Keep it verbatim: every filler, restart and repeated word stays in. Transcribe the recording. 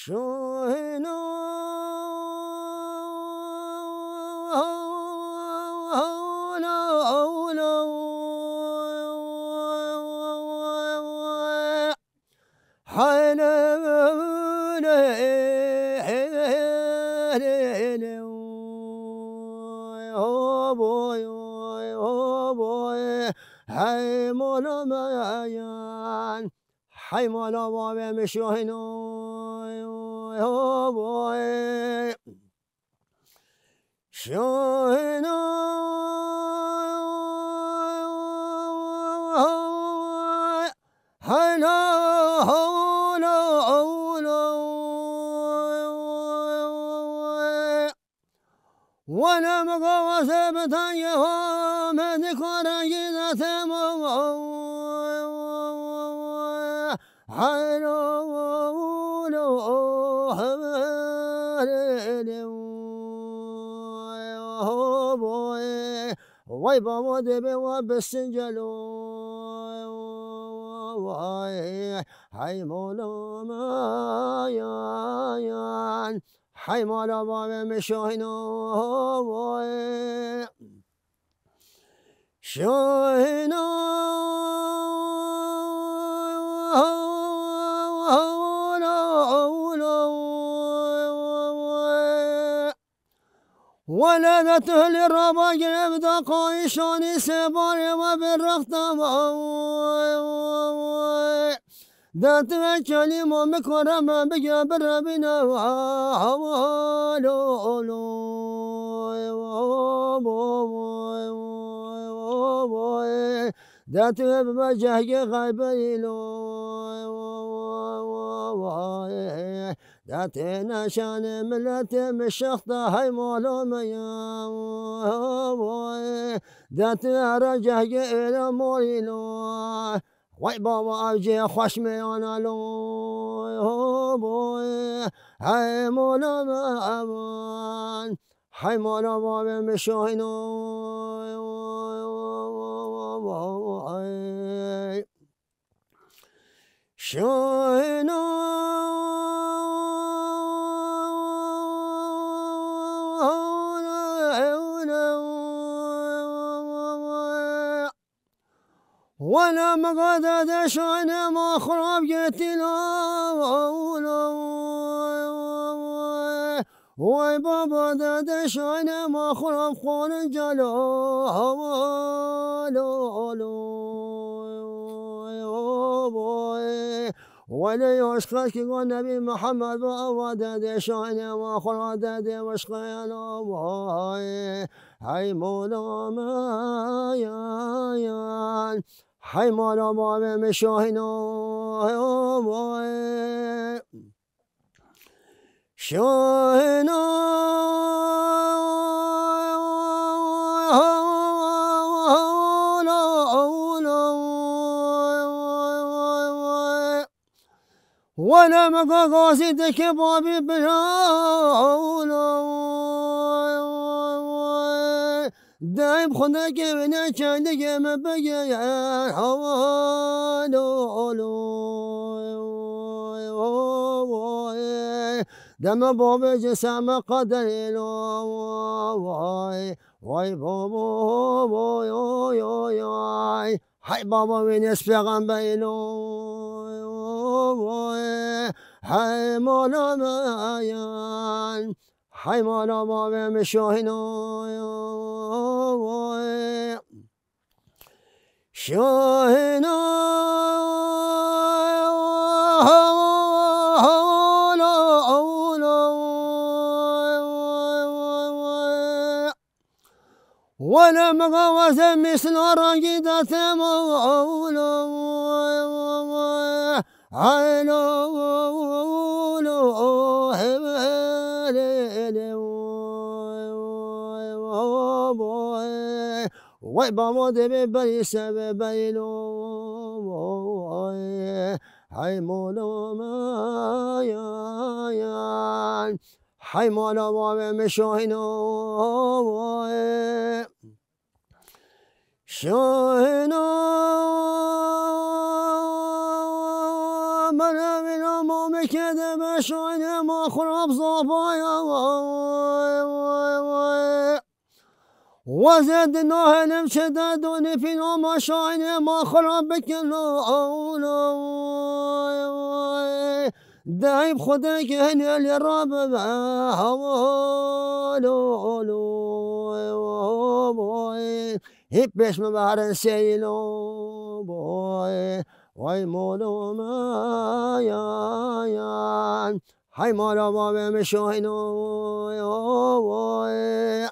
Şahîno. Hey mala me yan, hey mala bavê min Şahîno, Şahîno. Wele mixawaze bi tengê xwe me dikare yî de temo. Heylo, heylo, heylo, boy. Vay babo debe wa bisincelo. Vay, hey molo mayan. Hey mala bavê min Şahîno. Vay. Şahîno. Wele de tu hilî raba girê bi da qayîşanî sêbarê we bi rexta. De tu ve kelîma min kare me bige bi rebîne. Hawalo, de tu ve bibe cehgê xeybeyî lo. De tu neşanê miletê min şexta hey mala me ya. De tu here cehgê êre morî lo. Wey baba ev cihê xweş meyana lo. Hey mala me evan. Hey mala bavê min Şahîno. Şahîno. Wele mixade de şahînê ma xirab getîna. Vay baba de de şahînê ma xirab xwarin celo. Hawalo, lo, vay. Wele yo eşqek go Nebî Mihemed bi ava de de şahînê ma xirab de de eşqeyana. Vay. Hey mala me yan, hey mala bavê min Şahîno. Şahîno. Wele me gagazî dike babî bira. Deyb xwe dike wêne çendike me bige. Hawalo, lo, vay. Deme babê cise me qederê lo. Vay, vay babo, vay, oy, oy, oy. Hey baba wê nêz pêxemberî lo. Hey mala me yan. Hey mala bavê min Şahîno. Şahîno. Wele mixawaze mîsla rengî de temo. Eylo, lo, hevele, lo, boy. Wey babo debe berî sebe beylo. Hey molo me yan. Hey mala bavê min Şahîno. Şahîno. Mene vîna mamê Kede me şaynê ma xurab zabaya. Wezê di nahelim çi de donî pîna ma şaynê ma xurab bikin. Deyb xudê ki hinê lê rabibe. Hip pêş me berin seylo boy. Vay molo me ya yan. Hay mala bavê min şahino. Vay.